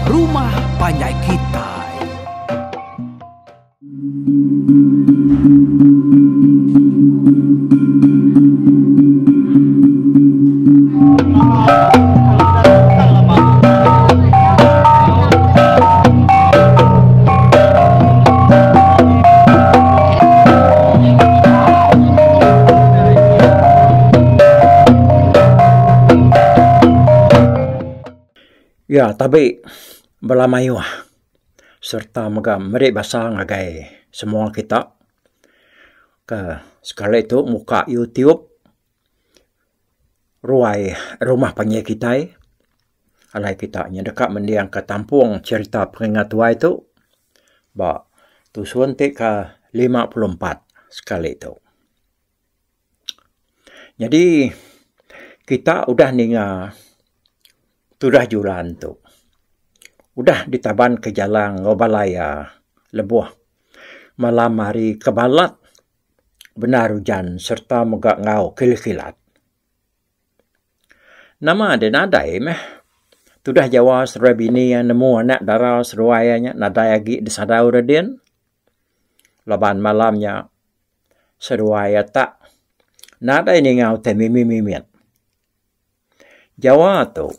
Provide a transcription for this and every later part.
Rumah Panjai Kitai. Ya tabi bala mayuh sereta mega meri basa ngagai semua kita ke sekali tu muka YouTube ruai rumah panjai kitai alai kita nyedeka mendingka tampung cherita pengingat tuai tu ba tusun ti ke 54 sekali tu. Nyadi kita udah ninga tudah julan tu udah ditaban ke jalang enggau bala iya lebuh malam hari ke balat bendar ujan sereta mega enggau kilat-kilat. Nama deh nadai meh tudah jawa seduai bini iya nemu anak dara seduai iya nya nadai agi disadau da din laban malam nya seduai iya tak nadai ninga utai mimit-mimit. Jawa tu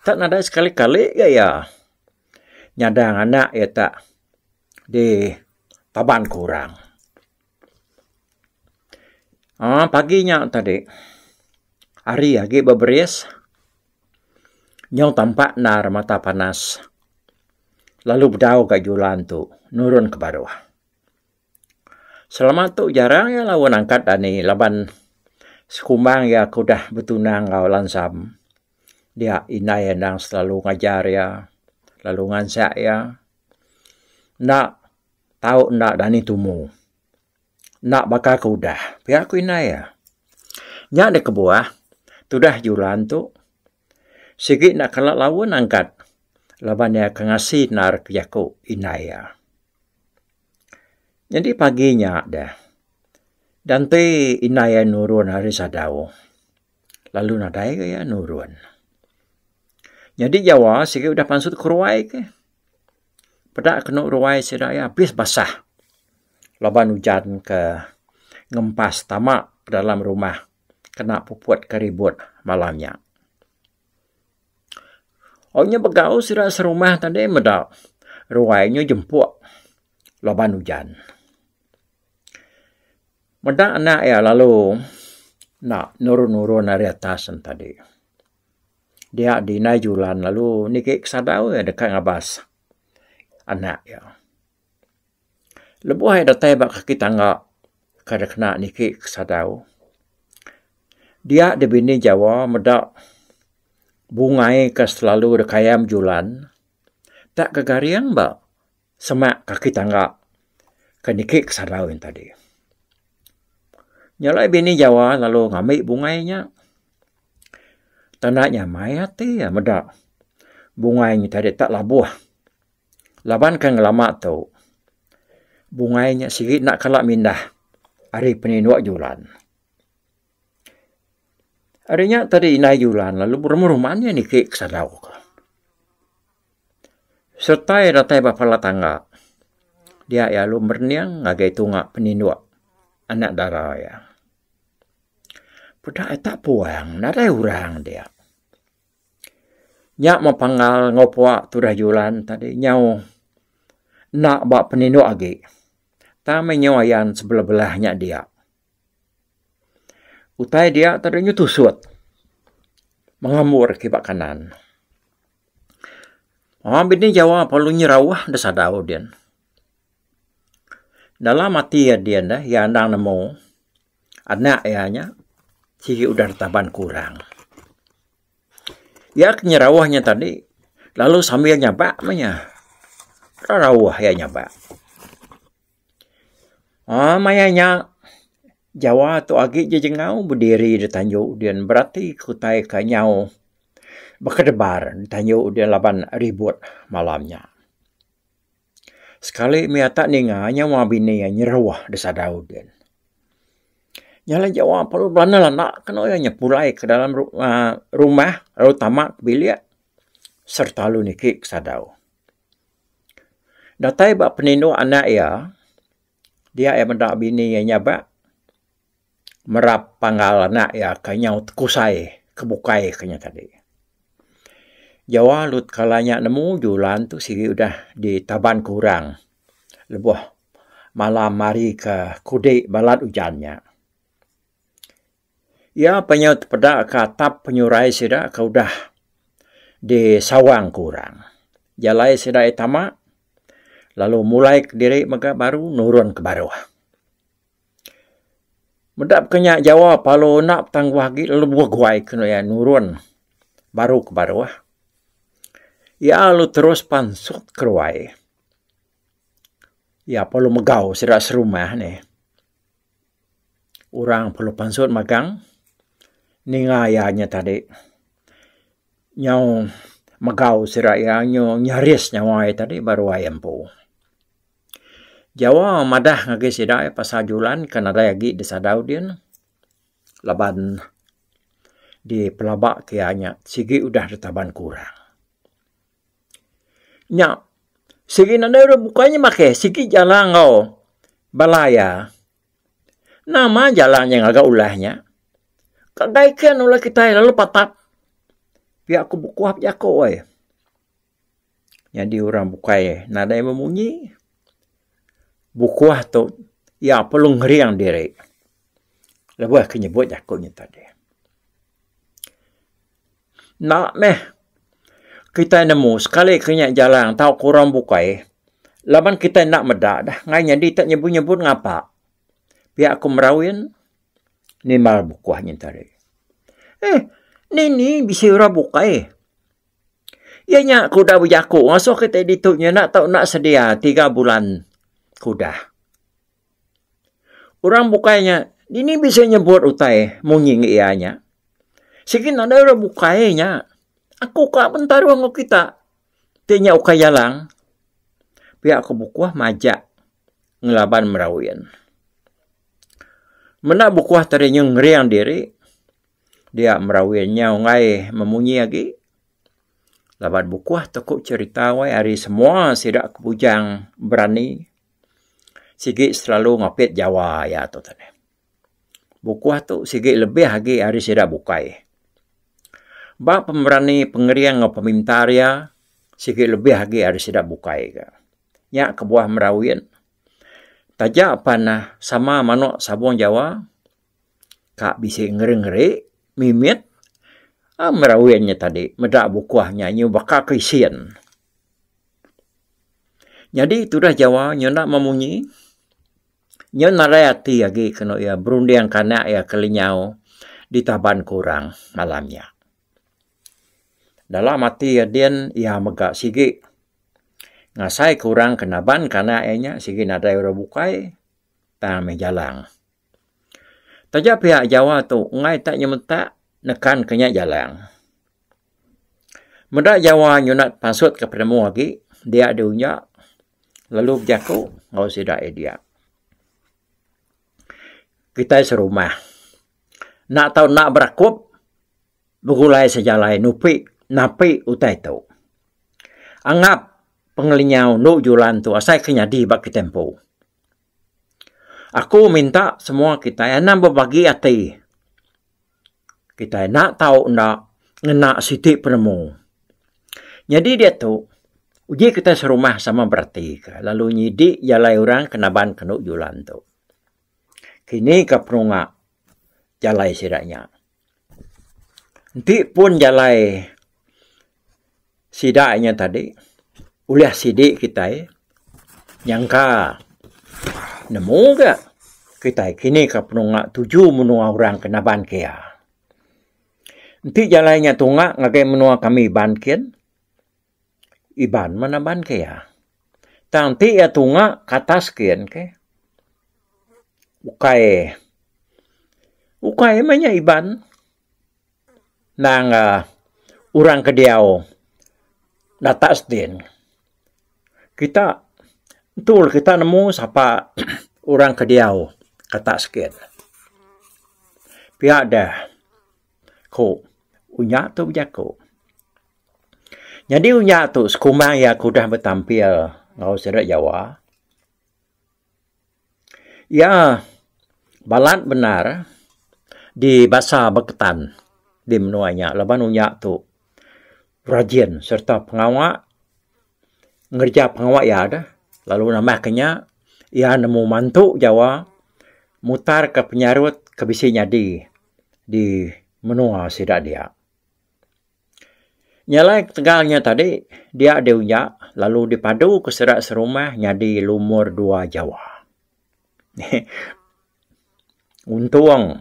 tak nadai sekali-kali ga iya nyadang anak iya tak di taban ke orang. Aaa pagi nya tadi hari agi beberis nyau tampak endar mata panas lalu bedau ga julan tu nurun ke baruh. Selama tu jarang iya laun angkat dani laban sekumbang iya ke udah betunang enggau lansam dia indai endang selalu ngajar iya lalu ngansak iya enda tau enda dani tumu. Enda baka ke udah, pia ku indai iya. Nya deh kebuah tudah julan tu sigi enda kala laun angkat laban iya ke ngasi endar ke jaku indai iya. Nyadi pagi nya deh dante indai iya nurun ari sadau lalu nadai ga iya nurun. Nyadi jawa sigi udah pansut keruai ke. Peda kenu ruai sida iya abis basah laban ujan ke ngempas tama ke dalam rumah kena puput ke ribut malam nya. Au nya begau sida serumah tadi meda ruai nyu jempuk laban ujan. Meda anak iya lalu enda nurun-nurun ari atas ne tadi. Dia di indai julan lalu niki ke sadau iya deka ngabas anak iya. Lebuh iya datai ba kaki tangga ke dikena niki ke sadau dia da bini jawa meda bungai ke selalu dikayam julan tak gegaring ba semak kaki tangga ke niki ke sadau yen tadi. Nya alai bini jawa lalu ngambi bungai nya. Tanda nyamai ati iya meda bungai nya tadi tak labuh laban ke ngelama tu bungai nya sigi enda kala mindah ari peninduk julan. Ari nya tadi indai julan lalu berumban-rumban iya niki ke sadau. Sereta iya datai ba pala tangga dia iya lalu merening ngagai tunga peninduk anak dara iya. Peda ita puang nadai orang dia. Nya meh panggal enggau pua tudah julan tadi nyau enda ba peninduk agi. Tang meh nyau ayan sebelah-belah nya dia. Utai dia tadi nyu tusut mengambur kiba kanan. Aaa bini jawa perlu nyerauh da sadau din. Dalam ati iya din deh iya endang nemu anak iya nya sigi udah ditaban ke orang. Iya ke nyerauh nya tadi lalu sambil nyabak meh iya. Rauh iya nyabak. Aaa maya nya Jawa tu agi jejengau bediri da tanju din berati ke utai ke nyau bekedebar da tanju din laban ribut malam nya. Sekali mih atak ninga nyawa bini iya nyeruh da sadau din. Nya alai jawa perlu belanda landa kenu iya nya pulai ke dalam uhh rumah lalu tama ke bilik. sereta lalu niki ke sadau. Datai ba peninduk anak iya, dia iya meda bini iya nyabak merap panggal anak iya ke nyau tekusai ke bukai ke nya tadi. Jawa lut kala nya nemu julan tu sigi udah ditaban ke orang lebuh malam hari ke kudi balat ujan nya. Iya pa nyau tepeda ka atap penyurai sida ke udah disawang ke orang. Jalai sida iya tama lalu mulai kediri mega baru nurun ke baruh. Meda ke nya jawa parlu enda betangguh agi lalu beguai ke iya nurun baru ke baruh. Iya lalu terus pansut keruai. Iya perlu megau sida serumah nih. Orang perlu pansut magang ninga iya nya tadi. Nyau megau sida iya nyu nyaris nyawa iya tadi ba ruai empu. Jawa madah ngagai sida iya pasal julan ke nadai agi disadau din laban dipelaba ke iya nya sigi udah ditaban ke orang. Nya sigi nadai orang bukai nya makih sigi jala enggau bala iya. Nama jala nya ngaga ulah nya. Kadai ke nulai kitai lalu patap pia ku bekuah bejaku ai. Nyadi orang bukai nadai memunyi bukuh tu iya perlu ngering diri lebuh ke nyebut jaku nya tadi. Enda meh kitai nemu sekali ke nya jalang tauka orang bukai laban kitai enda meda dah ngai nyadi tak nyebut-nyebut ngapa pia ku merawin nimbal bukuh nyin tadi. Eh dini bisi orang bukai iya nya ku udah bejaku ngasuh kitai ditu nya enda tau enda sedia tiga bulan ke udah. Orang bukai nya dini bisi nyebut utai munyi ngi iya nya. Sigi nadai orang bukai nya. Aku ka bentaruh enggau kita ti nya ukai jalang. Pia ku bukuh majak ngelaban merawin. Menda bukuh tadi nyau ngering diri dia merawin nyau enggai memunyi agi laban bukuh tu ku cherita weh ari semua sida ke bujang berani. Sigi selalu ngapit jawa iya tu tadi. Bukuh tu sigi lebih agi ari sida bukai. Ba pemerani pengering enggau pemintar iya sigi lebih agi ari sida bukai ga. Nya kebuah merawin taja pan ne sama manok sabung jawa ka bisi ngeri-ngeri mimit merawin nya tadi meda bukuh nya nyu baka ke isin. Nyadi tudah Jawa nya enda memunyi nya nadai ati agi kenu iya berunding ke anak iya ke lenyau ditaban ke orang malam nya. Dalam ati iya din iya mega sigi ngasai ke orang ke naban ke anak iya nya sigi nadai orang bukai tang meh jalang. Taja pia Jawa tu enggai tak nyemetak nekan ke nya jalang. Meda Jawa nyunat pansut ke penemu agi dia diunya lalu bejaku enggau sida iya dia. Kitai serumah enda tau enda berakup begulai sejalai nupi napi utai tu. Anggap pengelinyau endu julan tu asai ke nyadi ba kitai empu. Aku minta semua kitai anang bebagi ati. Kitai enda tau enda ngena siti penemu. Nyadi diatu, uji kitai serumah sama beratika lalu nyidi jalai orang ke naban kenu julan tu. Kini ka penunga jalai sida nya. Enti pun jalai sida nya tadi ulih sidi kitai nyangka nemu ga kitai kini ka penunga tuju menua orang ke naban ke iya. Enti jalai nya tunga ngagai menua kami Iban kin, Iban meh naban ke iya. Tang enti iya tunga ke atas kin ke ukai ukai meh nya Iban nang uhh orang ke diau atas din. Kita entu kita nemu sapa orang ke diau atas kin. Pia deh ku unya tu bejaku. Nyadi unya tu sekumbang iya ke udah betampil enggau sida Jawa. Iya balat bendar dibasa Baketan di menua nya laban unya tu rajin sereta pengawa ngereja pengawa iya deh lalu nambah ke nya iya nemu mantu Jawa mutarka penyarut ke bisi nyadi di menua sida dia. Nya alai ketegal nya tadi dia diunya lalu dipadu ke sida serumah nyadi lumur dua Jawa. Untung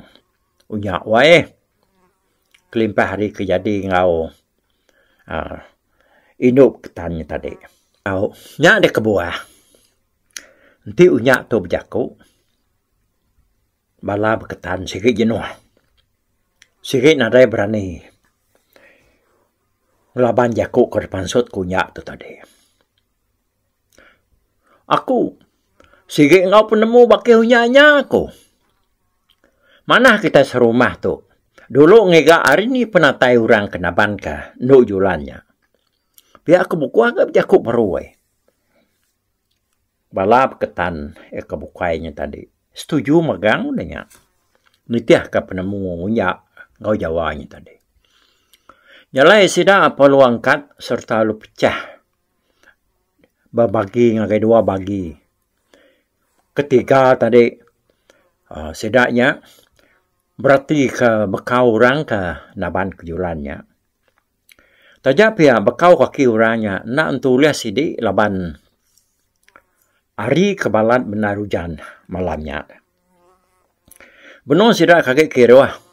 unya wai kelimpah ari ke jadi enggau uhh indu ketan nya tadi. Au nya deh kebuah enti unya tu bejaku Bala beketan sigi jenuh. Sigi nadai berani ngelaban jaku ke dipansut ku nya tu tadi. Aku sigi enggau penemu bakih unya nya ku. Manah kitai serumah tu dulu ngiga ari ni penatai orang ke naban ka endu julan nya. Pia ku bukuh ga bejaku baru ai. Bala beketan ke bukai nya tadi setuju megang udah nya nitihka penemu unya enggau jawa nya tadi. Nya alai sida perlu angkat sereta lalu pecah bebagi ngagai dua bagi. Ketiga tadi uhh sida nya beratika bekau orang ke naban kejulan nya. Taja pia bekau kaki orang nya enda entu ulih sidi laban hari ke balat bendar ujan malam nya. Benung sida ke agi kiruh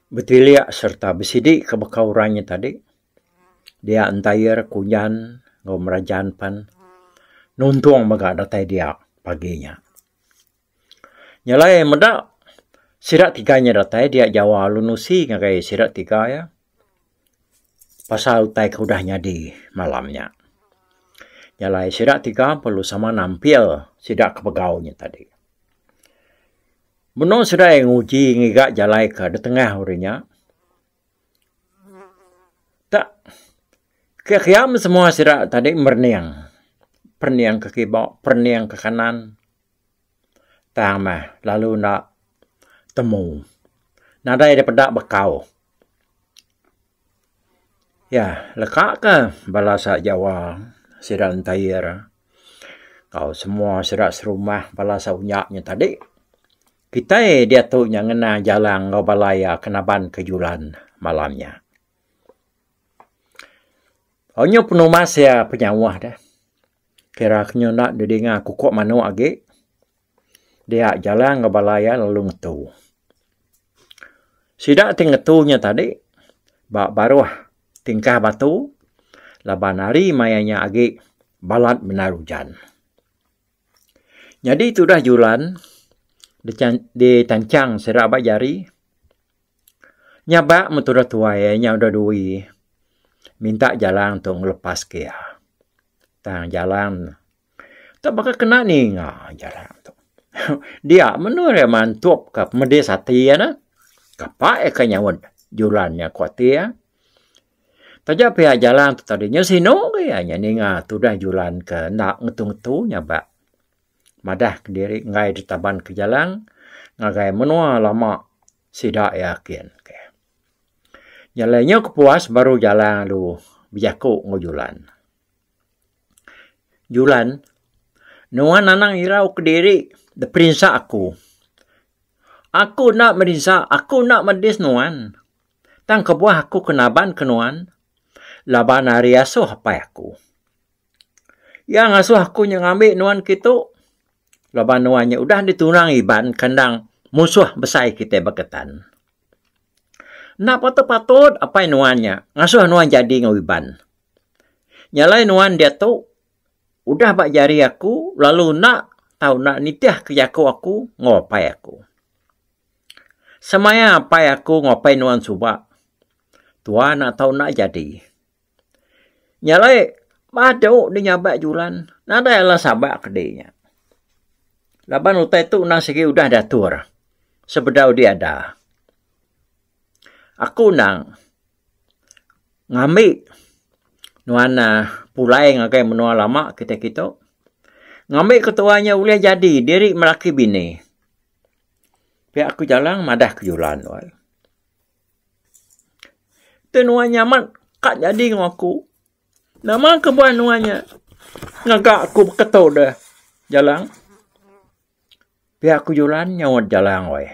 betilik sereta besidi ke bekau orang nya tadi dia entair kunjan enggau merajan pan nuntung mega datai dia pagi nya. Nya alai meda sida tiga nya datai dia Jawa lalu nusi ngagai sida tiga iya pasal utai ke udah nyadi malam nya. Nya alai sida tiga perlu sama nampil sida ke begau nya tadi. Meno sida iya nguji ngiga jalai ke ditengah uri nya tak kiam semua sida tadi merening. Perening ke kiba, perening ke kanan. Tang meh lalu enda temu. Nadai da peda bekau. Iya leka ka bala sa Jawa sida entair enggau semua sida serumah bala sa unya nya tadi. Kitai diatu nya ngena jalang enggau bala iya ke naban ke julan malam nya. Anyuh penumas iya penyauh deh. Kira ke nyu enda didinga kukuk manuk agi dia jalang enggau bala iya lalu ngetu. Sida ti ngetu nya tadi ba baruh tingkah batu laban hari maya nya agi balat bendar ujan. Nyadi tudah julan ditanchang sida ba jari. Nyabak meh tudah tuai iya nya udah dui minta jalang tu ngelepas ke iya. Tang jalang tu baka kena ninga jalang tu. Dia meh iya mantup ka pemedis ati iya neh. Kapa iya ka nyaut julan nya ku ati iya. Taja pia jalang tu tadi nyau sinu ke iya nya ninga tudah julan ke enda ngetu-ngetu nyabak. Madah kediri enggai ditaban ke jalang ngagai menua lama Sida iya kin ke. Nya alai nyau kepuas baru jalang lalu bejaku enggau Julan. Julan, nuan anang irau kediri diperinsa aku. Aku enda merinsa, aku enda medis nuan. Tang kebuah aku ke naban ke nuan laban ari asuh apai aku. Iya ngasuh aku nya ngambi nuan kitu laban nuan nya udah ditunang Iban ke endang musuh besai kitai Baketan. Enda patut-patut apai nuan nya ngasuh nuan jadi enggau Iban. Nya alai nuan diatu udah ba jari aku lalu enda tau enda nitihka jaku aku enggau apai aku. Semaya apai aku enggau apai nuan suba tua enda tau enda jadi. Nya alai badu deh nyabak julan nadai alah sabak ke dih nya. Laban utai tu endang sigi udah diatur sebedau diada. Aku endang ngambi. Nuan pulai ngagai menua lama kitai kitu. Ngambi ketua nya ulih jadi diri melaki bini. Pia ku Jalang madah ke Julan wai. Ti nuan nya amat ka jadi enggau aku. Nama kebuah nuan nya ngaga aku beketu deh Jalang. Pia ku Julan nyaut Jalang wai.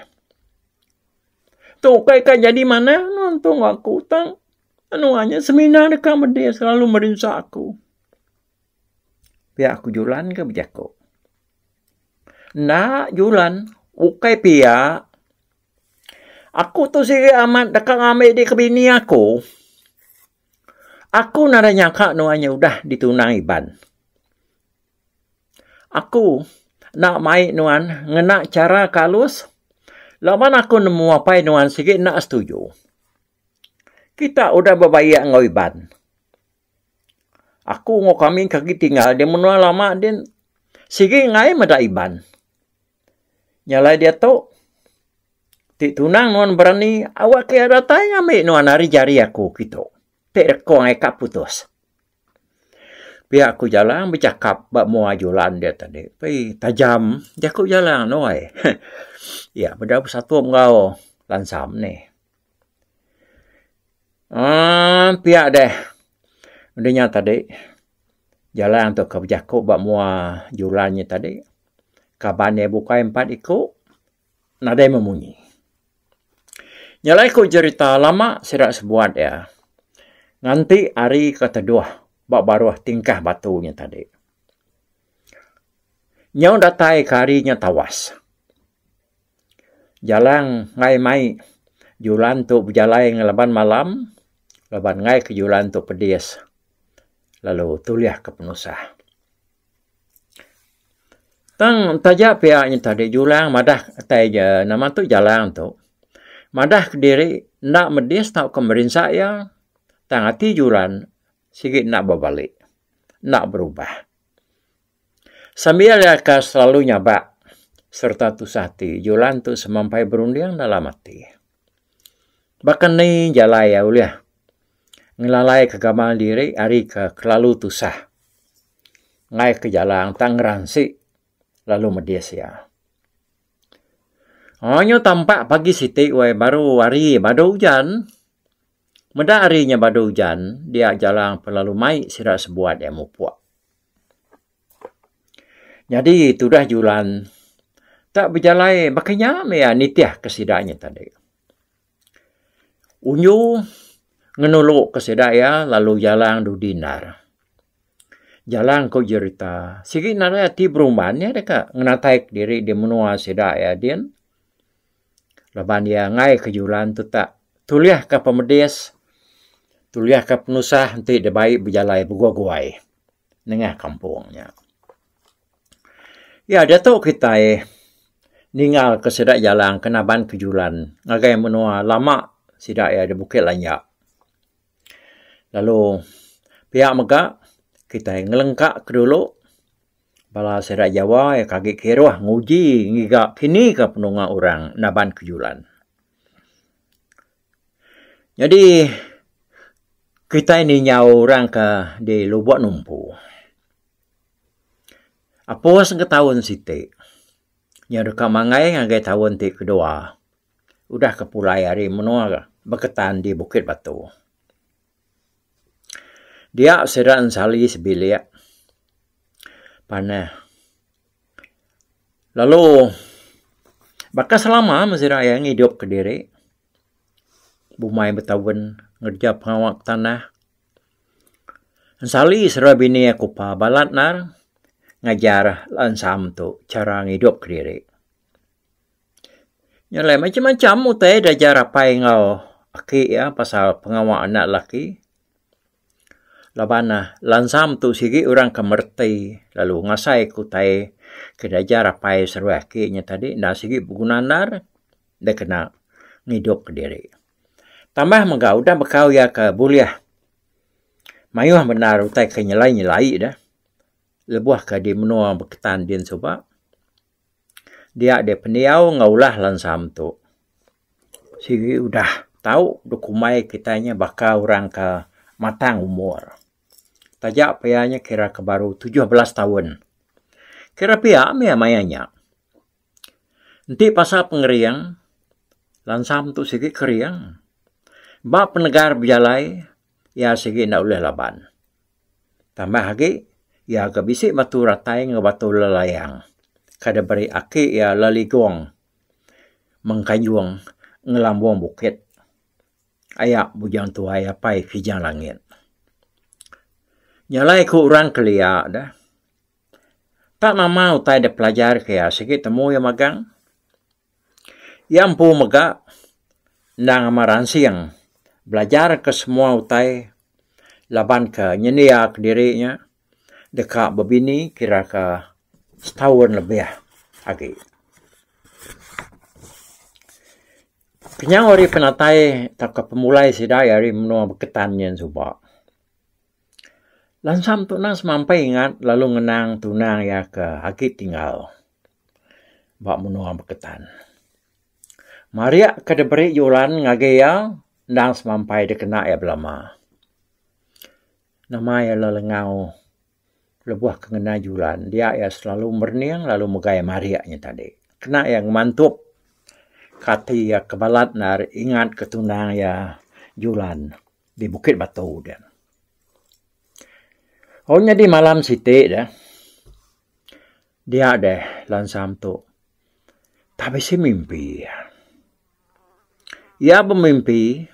Tu ukai ka jadi manah nuan tu enggau aku tang nuan nya semina deka medis lalu merinsa aku. Pia ku Julan ke bejaku. Enda Julan ukai pia. Aku tu sigi amat deka ngambi diri ke bini aku. Aku nadai nyangka nuan nya udah ditunang Iban. Aku enda mai nuan ngena chara ke alus laban aku nemu apai nuan sigi enda setuju. Kita udah bebaik enggau Iban. Aku enggau kami ke agi tinggal di menua lama din sigi enggai meda Iban. Nya alai diatu ti tunang nuan berani awak ke iya datai ngambi nuan ari jari aku kitu ti rekong ai ka putus. Pia ku Jalang bechakap ba mua Julan dia tadi. Pei tajam jaku Jalang tu ai. Iya meda besatup enggau Lansam nih. Aaa pia deh udah nya tadi Jalang tu ke bejaku ba mua Julan nya tadi. Kaban iya bukai empat iku nadai memunyi. Nya alai ku jerita lama sida sebuat iya nganti hari ke teduh ba baruh tingkah batu nya tadi. Nyau datai ke hari nya tawas. Jalang enggai mai julan tu bejalai ngelaban malam laban enggai ke julan tu pedis lalu tulih ke penusah. Tang taja pia nya tadi julang madah tai ja nama tu jalang tu madah kediri enda medis tauka merinsa iya tang ati julan sigi enda bebali enda berubah. Sambil iya ka selalu nyabak sereta tusah ati julan tu semampai berunding dalam ati. Baka ni jalai iya ulih ngelalai ka gamal diri ari ke kelalu tusah. Enggai ke jalang tang ngeransi lalu medis iya. Nyu tampak pagi siti weh baru hari badu ujan. Meda hari nya badu ujan dia jalang pelalu mai sida sebuat iya mupuk. Nyadi tudah julan tak bejalai baka nya meh iya nitih ke sida nya tadi. Unju ngenulu ke sida iya lalu jalang dudi endar. Jalang ku jerita sigi nadai ati berumban iya deka ngenatai kediri di menua sida iya din laban iya enggai ke julan tu tak tulih ka pemedis tulih ka penusah enti dibai bejalai beguai-guai nengah kampung nya. Iya diatu kitai ninggal ke sida jalang ke naban ke julan ngagai menua lama sida iya di Bukit Lanjak. Lalu pia mega kitai ngelengka ke dulu bala sida jawa iya ke agi kiruh nguji ngiga kini ka penunga orang naban ke julan. Nyadi kitai ninjau orang ke di Lubok Numpu. Apus ke taun siti nya deka manggai ngagai taun ti kedua. Udah ke pulai ari menua Beketan di Bukit Batu. Dia sida ensali sebilik panah lalu baka selama meh sida iya ngidup kediri bumai betaun ngereja pengawa tanah. Ensali seraya bini iya kupa balat nar ngajar ensam tu chara ngidup kediri. Nya alai macam-macam utai diajar apai enggau aki iya pasal pengawa anak lelaki. Laban ne lansam tu sigi orang ke mereti lalu ngasai ke utai ke diajar apai seduai aki nya tadi enda sigi beguna endar dikena ngidup kediri. Tambah mega udah bekau iya ke bulih mayuh bendar utai ke nyelai-nyelai deh lebuh ke di menua Beketan din suba. Dia deh pendiau enggau ulah lansam tu. Sigi udah tau duk kumbai kitai nya baka orang ke matang umur. Taja pia nya kira ke baru 17 taun. Kira pia meh maya nya. Enti pasal pengering, Lansam tu sigi kering. Ba penegar bejalai, iya sigi enda ulih laban. Tambah agi, iya ga bisi batu ratai enggau batu lelayang ke diberi aki iya Leligong Mengkayung ngelambung bukit aya Bujang Tuai apai Kijang Langit. Nya alai ku orang kelia deh. Tak nama utai da pelajar ke iya sigi temu iya magang. Iya empu mega endang amat ransing belajar ke semua utai laban ke nyendia kediri nya deka bebini kira ke setaun lebih agi. Kenyau ari penatai tauka pemulai sida ari menua Beketan nyin suba. Lansam tu nang semampai ingat lalu ngenang tunang iya ke agi tinggal ba menua Beketan. Marik ke diberi julan ngagai iya endang semampai dikena iya belama. Nama iya lelengau lebuh ke ngena julan dia iya selalu merening lalu megai marik nya tadi. Kena iya ngemantup ke ati iya ke balat ne ingat ke tunang iya julan. Di Bukit Batu dia. Oh nyadi malam siti deh. Dia deh lansam tu. Tak bisi mimpi. Iya bemimpi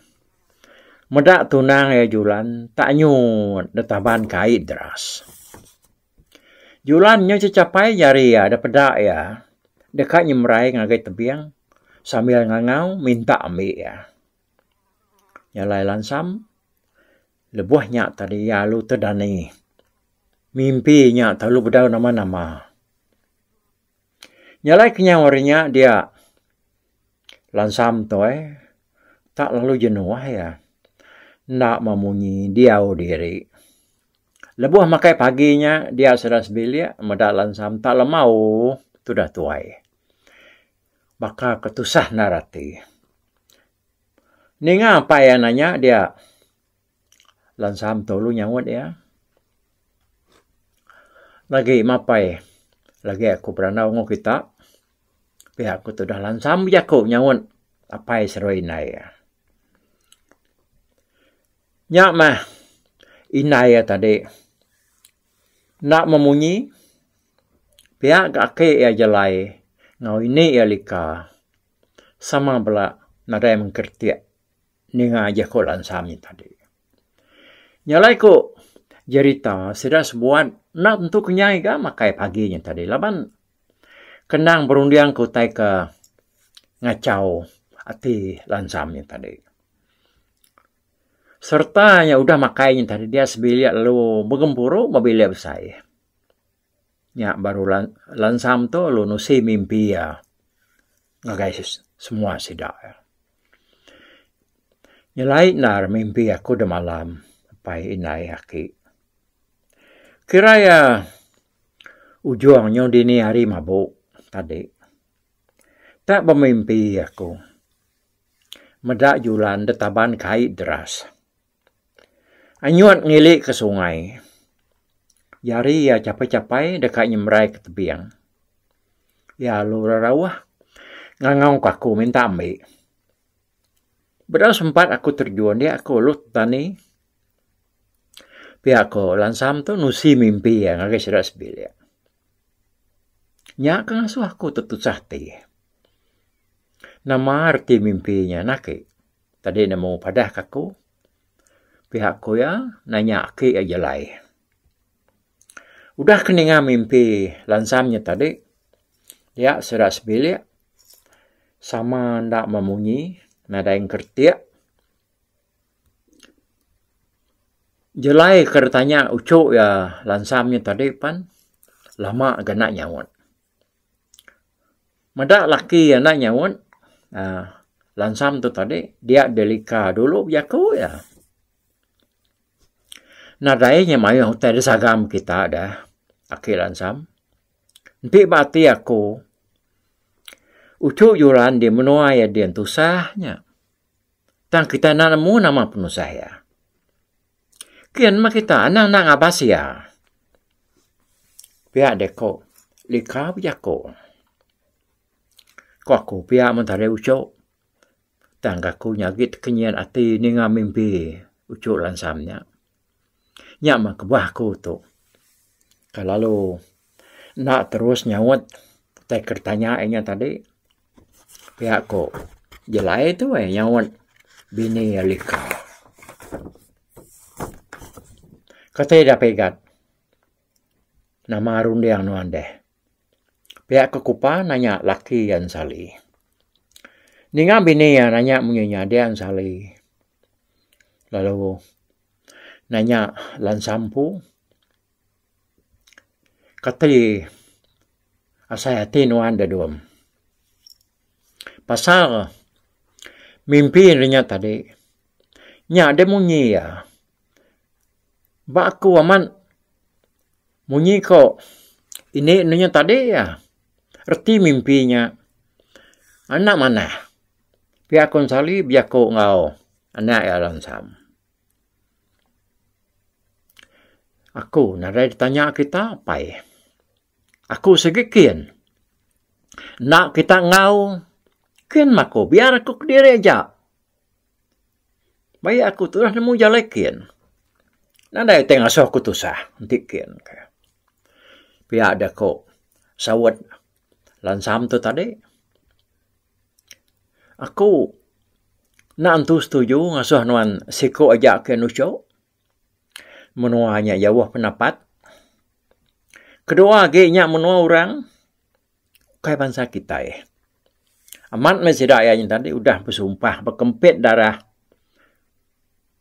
meda tunang iya julan tak anyut da taban ke ai deras. Julan nyau chechapai jari iya da peda iya deka nyemerai ngagai tebing sambil ngangau minta ambi iya. Nya alai lansam lebuh nya tadi iya lalu tedani. Mimpi nya telalu bedau nama-nama. Nya alai kenyau ari nya dia lansam tu eh tak lalu jenuh iya. Enda memunyi diau diri. Lebuh makai pagi nya dia sida sebilik meda lansam tak lemau tudah tuai. Baka ke tusah endar ati. Ninga apai iya nanya dia lansam tu lalu nyaut iya. Lagi mapai lagi aku berandau enggau kita pia ku tudah lansam bejaku nyaut apai seduai indai iya. Nya mah indai iya tadi enda memunyi pia ga ake iya jelai enggau ini iya lika. Sama bela nadai mengkeritik ninga jaku lansam nya tadi. Nya alai ku jerita sida sebuat enda tentu kenyai ga makai pagi nya tadi laban kenang berunding ke utai ke ngachau ati lansam nya tadi. Sereta nya udah makai nya tadi dia sebilik lalu begempuru ba bilik besai. Nya baru lansam tu lalu nusi mimpi iya ngagai semua sida. Nyelai endar mimpi aku da malam apai indai aki. Kira iya ujung nyau dini hari mabuk tadi. Tak bemimpi aku meda julan da taban kai deras. Anyut ngili ke sungai. Jari iya chapai-chapai deka nyemerai ke tebing. Iya lalu rerauh ngangau ke aku minta ambi. Bedau sempat aku terjun dia aku lalu tani. Pia ko lansam tu nusi mimpi iya ngagai sida sebilik. Nya ke ngasuh aku tetusah ati. Nama reti mimpi nya naki. Tadi nemu padah ka aku. Pihak ku iya nanya aki iya jelai. Udah ke ninga mimpi lansam nya tadi dia sida sebilik sama enda memunyi nadai engkeretik. Jelai ke ditanya uchu iya lansam nya tadi pan lama ga enda nyaut. Meda laki iya enda nyaut uhh lansam tu tadi dia dilika dulu bejaku iya. Nadai nya mayuh utai da sagam kita da aki lansam. Enti ba ati aku uchu juran di menua iya din tusah nya. Tang kita enda nemu nama penusah iya. Kin meh kita anang enda ngabas iya. Pia deh ko Lika bejako. Ko aku pia men tadi uchu. Tang ga aku nyagi tekenyit ati ninga mimpi uchu lansam nya. Nya meh kebuah aku tu ke lalu enda terus nyaut utai ke ditanya inya tadi pia ko jelai tu eh nyaut bini Alika. Kati da pigat nama runding nuan deh. Pia ke kupa nanya laki iya ensali. Ninga bini iya nanya munyi nya dia ensali lalu nanya lansam empu kati asai ati nuan da dum. Pasal mimpi ne nya tadi nya deh munyi iya. Ba aku amat Munyi ko ini ne nya tadi iya. Reti mimpi nya anak manah. Pia ku Sali bejaku enggau anak iya Lansam. Aku nadai ditanya kita apai. Aku sigi kin. Enda kita enggau kin mah aku biar aku kediri aja. Baik aku tu dah nemu jalai kin. Nadai utai ngasuh aku tusah enti kin ka. Pia da ko saut lansam tu tadi. Aku enda entu setuju ngasuh nuan siku aja ke nuchok. Menua nya jauh penapat. Kedua agi nya menua orang. Ukai bansa kitai. Amat meh sida iya nya tadi udah besumpah bekempit darah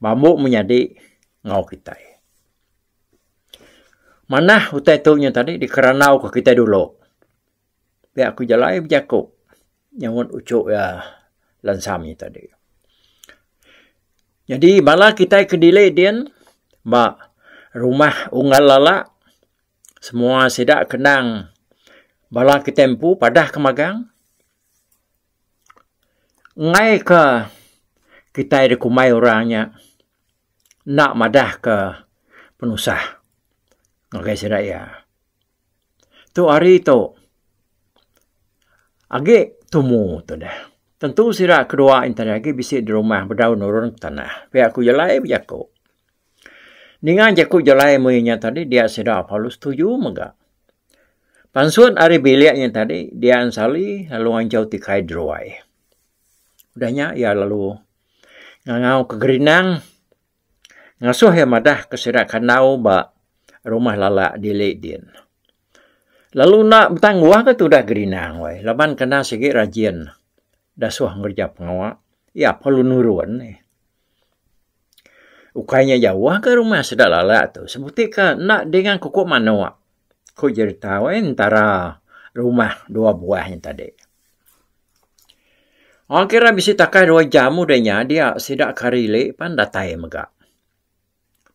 bambu menyadi enggau kitai. Manah utai tu nya tadi dikerandau ka kitai dulu. Pia ku jalai bejaku nyaut uchu iya lansam nya tadi. Nyadi bala kitai ke dili din ba rumah Unggal Lala. Semua sida kenang bala kitai empu padah ke magang enggai ke kitai dikumbai orang nya enda madah ke penusah ngagai sida iya. Tu hari tu agi tumu tu deh. Tentu sida kedua enti agi bisi di rumah bedau nurun ke tanah. Pia ku Jelai bejaku. Ninga jaku jalai mui nya tadi dia sida lalu setuju mega. Pansut ari bilik nya tadi dia Ensali lalu nganjau tikai deruai. Udah nya iya lalu ngangau ke Gerinang ngasuh iya madah ke sida kandau ba rumah lalak dili din. Lalu enda betangguh ke tudah Gerinang weh laban kena sigi rajin dasuh ngereja pengawa iya perlu nurun. Ukai nya jauh ka rumah sida lalak tu sebuti ka enda dingan kuku manok ku jerita weh entara rumah dua buah nya tadi. Wang kira bisi takai dua jam udah nya dia sida ke hari ili pan datai mega.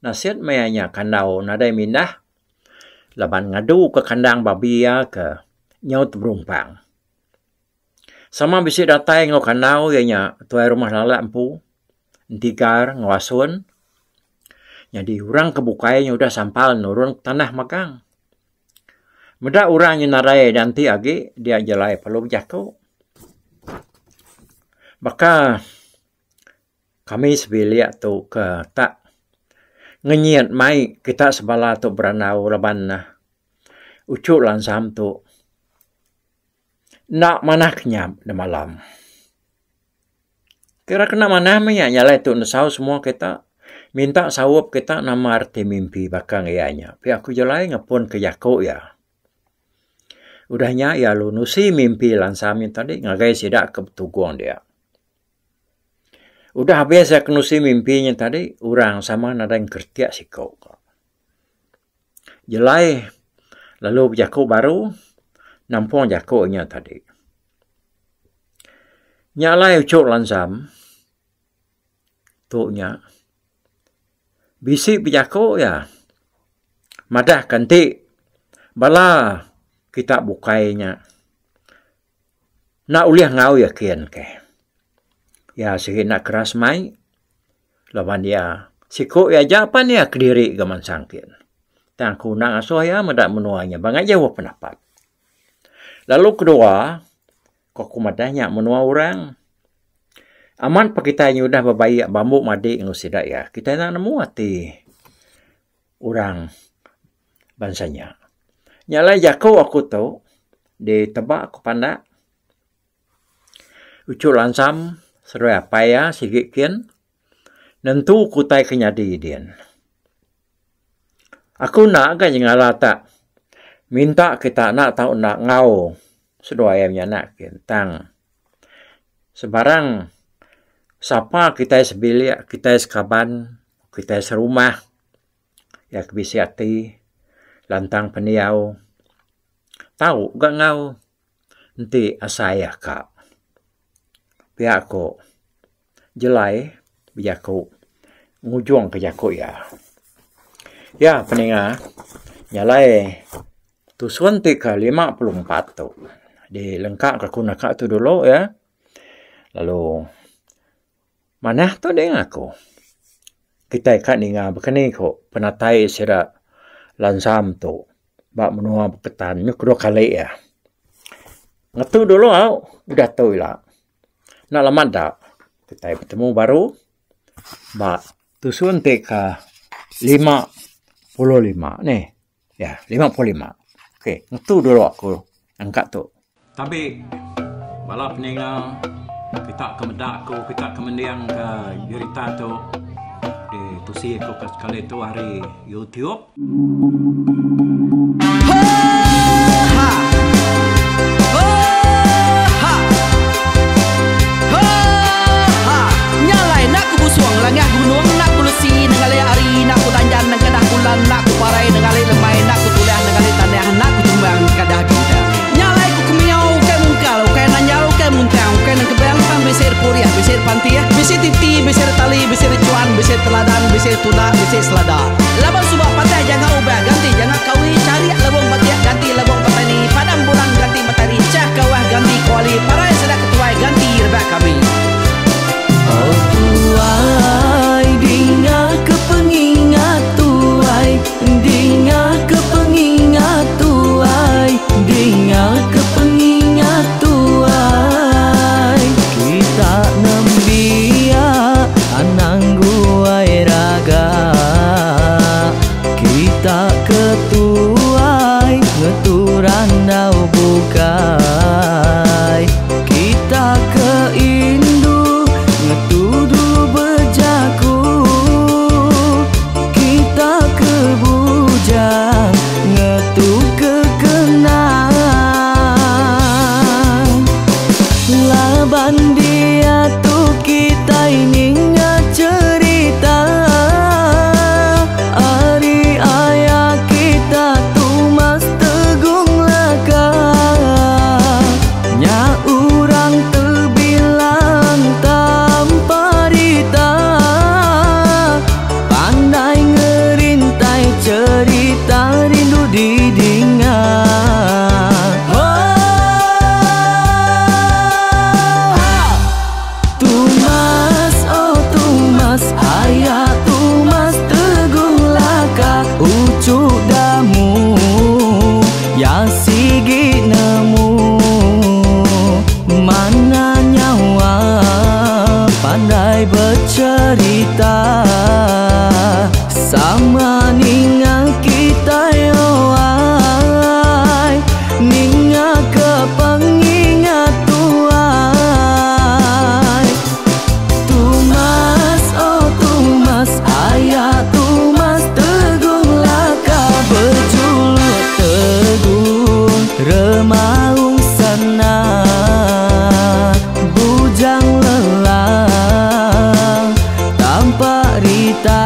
Nasit maya nya kandau nadai mindah laban ngadu ka kandang babi iya ke nyau teberumpang. Sama bisi datai enggau kandau iya nya tuai rumah lalak empu Entigar enggau Asun. Nyadi orang ke bukai nya udah sampal nurun ke tanah magang. Meda orang nya nadai dianti agi dia jalai perlu bejaku. Baka kami sebilik tu ke tak ngenyit mai kita sebala tu berandau laban uchu lansam tu. Enda manah kenyap demalam. Kira kena manah meh iya nya alai tu nesau semua kita minta saup kita nama reti mimpi baka iya nya. Pia ku Jelai ngepun ke jaku iya. Udah nya iya lalu nusi mimpi lansam nya tadi ngagai sida ke betugung dia. Udah abis iya ke nusi mimpi nya tadi orang sama nadai ngeretik siku. Jelai lalu bejaku baru nampung jaku inya tadi. Nya alai uchu lansam tu nya bisi bejaku iya madah ka enti bala kita bukai nya enda ulih enggau iya kin ke. Iya sigi enda keras mai laban iya. Siku iya aja pan iya kediri ga mansang kin. Tang aku enda ngasuh iya meda menua nya bangat jauh penapat. Lalu kedua, ko aku madah nya menua orang. Amat pa kitai nyudah bebaik bambu madi enggau sida iya, kitai enda nemu ati orang bansa nya. Nya alai jaku aku tu diteba ku pandak Uchu Lansam seduai apai iya sigi kin nentu ku utai ke nyadi din. Aku enda ga nyengala tak minta kita enda tau enda enggau seduai iya menyanak kin tang sebarang sapa kitai sebilik kitai sekaban kitai serumah iya ke bisi ati lantang pendiau tau ga enggau. Enti asai aka pia ko jelai bejaku ngujung ke jaku iya. Iya peninga jalai tusun ti ke 54 tu dilengka ka ku naka tu dulu iya lalu manah tu dinga ku. Kitai ka ninga baka ni ko penatai sida lansam tu. Ba menua Beketan nyau kedua kali iya. Ngetu dulu au udah tu ila. Enda lama da kitai betemu baru ba tusun ti ka 55 nih. Ya 55. Okey ngetu dulu aku angka tu. Tabi bala peninga kita ke meda aku kita ke mending ka jerita tu ditusi aku ke sekali tu ari YouTube. Nya alai ku kemiau ukai mungkal, ukai nanjal, ukai muntang, ukai nengkebang tang bisi repurih, bisi repantih, bisi titi, bisi retali, bisi rechuan, bisi teladan, bisi tunda, bisi selada. Laban suba patah janga ubah ganti janga kawi, charik lebung batik ganti lebung petani, padam bulan ganti matahari, chah kawah ganti kuali, parai sida ketuai ganti rebak kami. Oh tuai dinga ke pengingat tuai Dinga ke pengingat tuai Dinga ke pengingat tuai Kita nembiak anang guai raga Kita ke tuai ngetu randau bukai Kita ke indu ngetu dulu bejaku Kita ke bujang ngetu ke kenang Laban diatu kitai ninga cherita Ari aya kita Tumas Tegung Laka Nya urang tebilang tanpa rita Pandai ngerintai cherita rindu didinga Tumas oh Tumas aya Tumas Tegung Laka uchu damu ya sigi nemu Mana nyawa pandai becherita Sama ninga kitai oai Ninga ke pengingat tuai Tumas oh Tumas aya Tumas Tegung Laka bejuluk Tegung Remaung Sana Bujang lelang tampak rita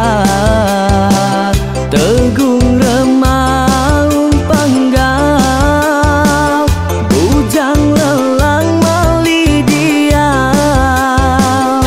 Tegung Remaung Panggau Bujang lelang mali diau.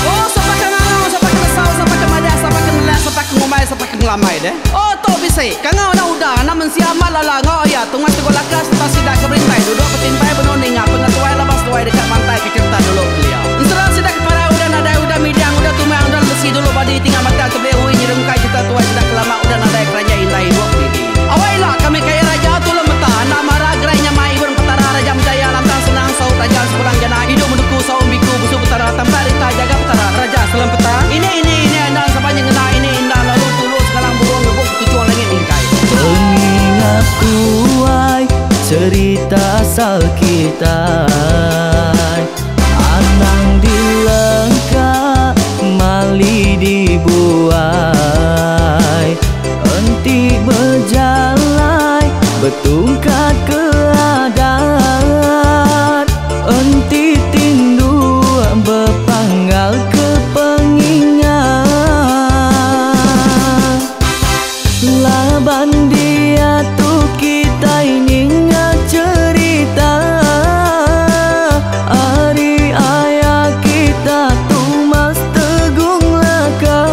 Oh sapa ke ngangau sapa ke nesau sapa ke madah sapa ke nelak sapa ke ngumbai sapa ke ngelamai deh. Oh tu bisi kangau anak uda anak mensia amat lala enggau aya tungai teguh laka sereta sida ke berintai duduk betimpai benung ninga pengetuai laban seduai deka mantai ke cherita dulu kelia. Ensera sida ke parai udah nadai udah midang udah tumang udah lesi. bisi dulu badi tinggal mata tebeli ui nyerungkai cerita tuai sida ke lama udah nadai keranjai indai ibup didi. Awai ila kami kaya raja tulung meta enda mara gerai nyamai ibun petara raja menjaya lantang senang saut raja sepulang jana idup menuku saum biku busu petara tampak rita jaga petara raja selam peta ini ini ini endang sapa nyengenda ini indah lalu tulu sengalang burung ngebuk ketuchung langit mingkai. Pengingat tuai cerita asal kitai Anang dilengka mali dibuai Enti bejalai betungkat ke adat Enti tindu bepanggal ke pengingat Laban diatu kitai ninga cherita Ari aya kita Tumas Tegung Laka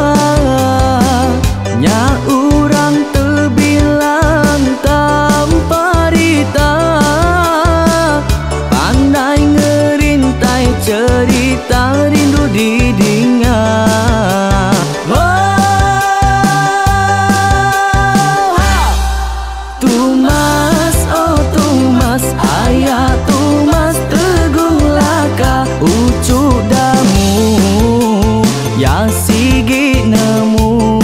Nya urang tebilang tanpa rita Pandai ngerintai cherita rindu didinga. Tumas, oh Tumas, aya Tumas Teguh Laka uchu damu ya sigi nemu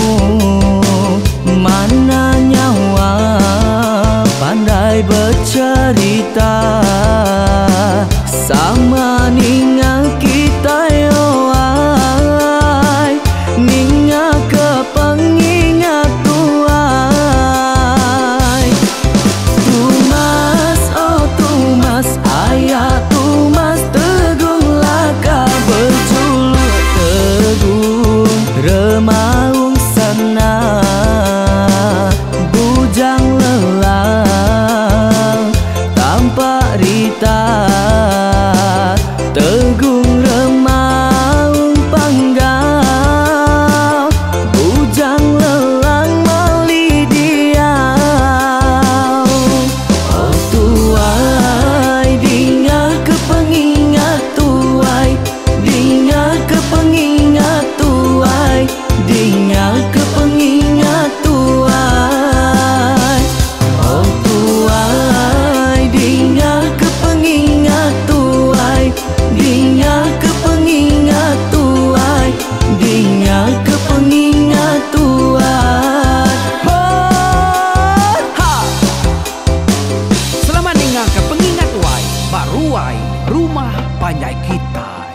mana nyawa pandai becherita sama ninga kitai oh ai ninga ke pengingat tuai. Tumas, oh Tumas, aya Tumas Teguh Laka bejuluk Teguh Remaung Sana Bujang Lelang Tampak Rita Tegung Remaung Panggau Bujang Lelang Mali Diau. Oh tuai dinga ke pengingat tuai dinga ke pengingat tuai dinga ke pengingat tuai. Oh tuai dinga ke pengingat tuai dinga ke pengingat tuai dinga ke pengingat tuai. Ho ha. Selamat ninga ke pengingat tuai ba ruai rumah panjai kitai.